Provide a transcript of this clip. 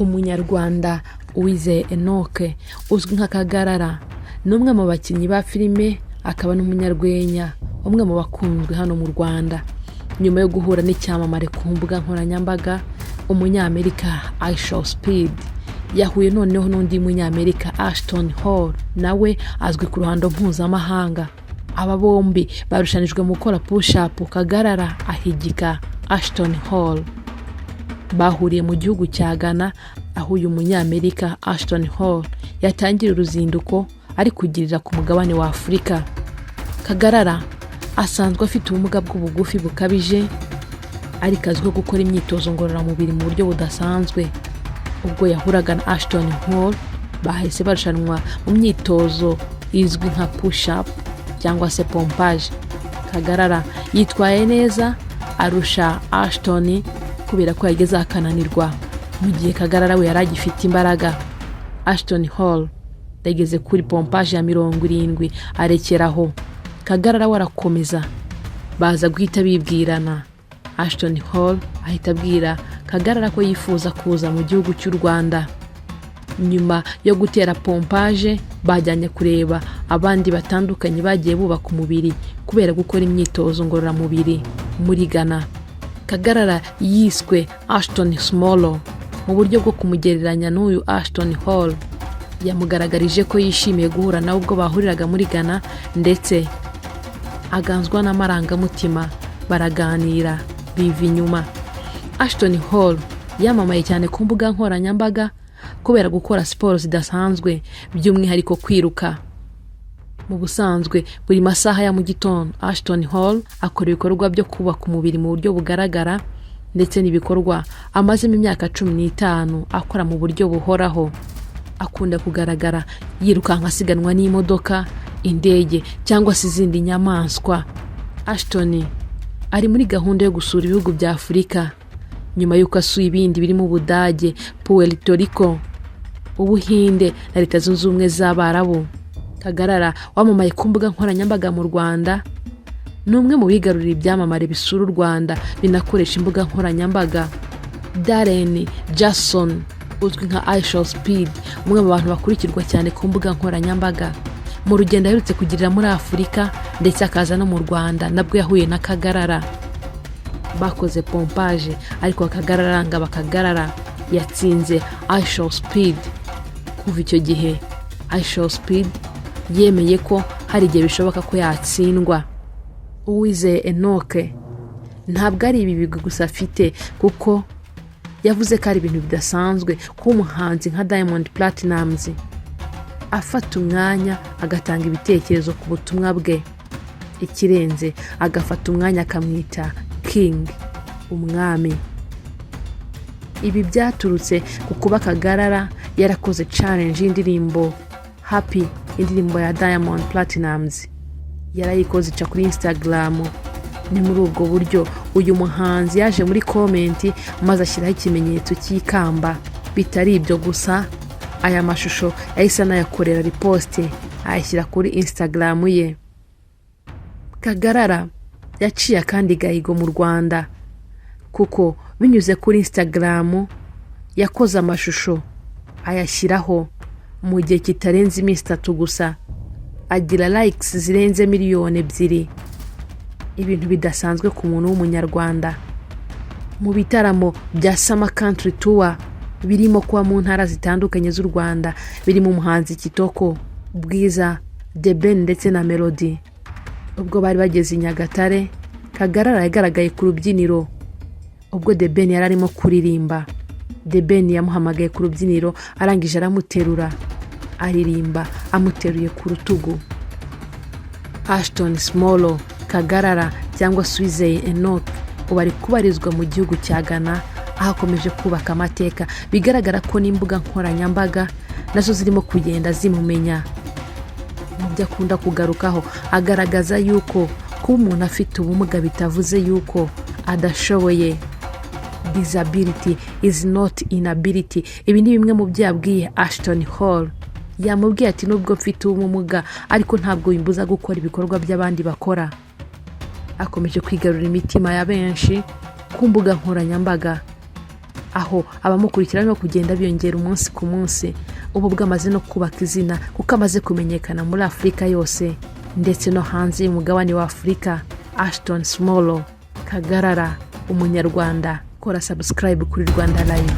Umunyarwanda Uwizeye Enock uzwi nka Kagarara ni umwe mu bakinnyi ba filime, akaba n'umunyarwenya, umwe mu bakunzwe hano mu Rwanda. Nyuma yo guhura n'icyamamare ku mbuga nkoranyambaga, Umunyamerika IShowSpeed, yahuye noneho n'undi Munyamerika, Ashton Hall, nawe azwi ku ruhando mpuzamahanga. Aba bombi barushanijwe mu gukora push-up, Kagarara ahigika Ashton Hall. Bahuriye mu gihugu cya Ghana, aho uyu Munyamerika Ashton Hall yatangira uruzinduko ari kugirira ku mugabane wa Afurika. Kagarara asanzwe afite ubumuga bw'ubugufi bukabije, ariko azwiho gukora imyitozo ngororamubiri mu buryo budasanzwe. Ubwo yahuraga na Ashton Hall, bahise barushanwa mu myitozo izwi nka push-up cyangwa se pompage. Kagarara yitwaye neza, arusha Ashton kubera ko yageze akananirwa, mu gihe Kagarara we yari agifite imbaraga. Ashton Hall yageze kuri pompage ya 70 arekeraho, Kagarara we arakomeza. Baza guhita bibwirana, Ashton Hall ahita abwira Kagarara ko yifuza kuza mu gihugu cy'u Rwanda. Nyuma yo gutera pompage, bajyanye kureba abandi batandukanye bagiye bubaka umubiri kubera gukora imyitozo ngororamubiri muri Ghana. Kagarara yiswe Ashton Small mu buryo bwo kumugereranya n'uyu Ashton Hall. Yamugaragarije ko yishimiye guhura nawe ubwo bahuriraga muri Ghana, ndetse aganzwa n'amarangamutima, baraganira biva inyuma. Ashton Hall yamamaye cyane ku mbuga nkoranyambaga kubera gukora siporo zidasanzwe, by'umwihariko kwiruka. Mu busanzwe, buri masaha ya mu gitondo, Ashton Hall akora ibikorwa byo kubaka umubiri mu buryo bugaragara, ndetse n'ibikorwa amazemo imyaka 15 akora mu buryo buhoraho. Akunda kugaragara yirukanka asiganwa n'imodoka, indege cyangwa se izindi nyamaswa. Ashton ari muri gahunda yo gusura ibihugu bya Afurika nyuma y'uko asuye ibindi birimo Ubudage, Puerto Rico, Ubuhinde na Leta Zunze Ubumwe z'Abarabu. Kagarara wamamaye ku mbuga nkoranyambaga mu Rwanda ni umwe mu bigarurira ibyamamare bisura u Rwanda binakoresha imbuga nkoranyambaga. Darren Jackson uzwi nka IShowSpeed, umwe mu bantu bakurikirwa cyane ku mbuga nkoranyambaga, mu rugendo aherutse kugirira muri Afurika ndetse akaza no mu Rwanda, nabwo yahuye na Kagarara, bakoze pompage, ariko Kagarara ngo bakagarara yatsinze IShowSpeed. Kuva icyo gihe, IShowSpeed yemeye ko hari igihe bishoboka ko yatsindwa. Uwizeye Enock ntabwo ari ibi bigwi gusa afite, kuko yavuze ko ari ibintu bidasanzwe kuba umuhanzi nka Diamond Platnumz afata umwanya agatanga ibitekerezo ku butumwa bwe, ikirenze agafata umwanya akamwita King, umwami. Ibi byaturutse ku kuba Kagarara yarakoze challenge y'indirimbo Happy, indirimbo ya Diamond Platnumz. Yarayikoze ica kuri Instagram. Ni muri ubwo buryo uyu muhanzi yaje muri comment maze ashyiraho ikimenyetso cy'ikamba. Bitari ibyo gusa, aya mashusho yahise anayakorera repost, ayashyira kuri Instagram ye. Kagarara yaciye akandi gahigo mu Rwanda, kuko binyuze kuri Instagram yakoze amashusho ayashyiraho, mu gihe kitarenze iminsi 3 gusa agira likes zirenze miliyoni 2, ibintu bidasanzwe ku muntu w'Umunyarwanda. Mu bitaramo bya Summer Country Tour birimo kuba mu ntara zitandukanye z'u Rwanda, birimo umuhanzi Kitoko, Bwiza, The Ben ndetse na Melody, ubwo bari bageze i Nyagatare, Kagarara yagaragaye ku rubyiniro ubwo The Ben yari arimo kuririmba. The Ben yamuhamagaye ku rubyiniro, arangije aramuterura, aririmba amuteruye ku rutugu. Ashton Small Kagarara cyangwa se Uwizeye Enock ubu ari kubarizwa mu gihugu cya Ghana, aho akomeje kubaka amateka. Bigaragara ko n'imbuga nkoranyambaga nazo zirimo kugenda zimumenya. Mu byo akunda kugarukaho, agaragaza yuko kuba umuntu afite ubumuga bitavuze yuko adashoboye. "Disability is not inability." Ibi ni bimwe mu byo yabwiye Ashton Hall. Yamubwiye ati: "Nubwo mfite ubumuga, ariko ntabwo bimbuza gukora ibikorwa by'abandi bakora." Akomeje kwigarurira imitima ya benshi ku mbuga nkoranyambaga. Aho abamukurikira barimo kugenda biyongera umunsi ku munsi. Ubu bwo amaze no kubaka izina, kuko amaze kumenyekana muri Afurika yose ndetse no hanze y'umugabane wa Afurika. Ashton Small Kagarara, umunyarwanda. Kora subscribe kuri Rwanda Live.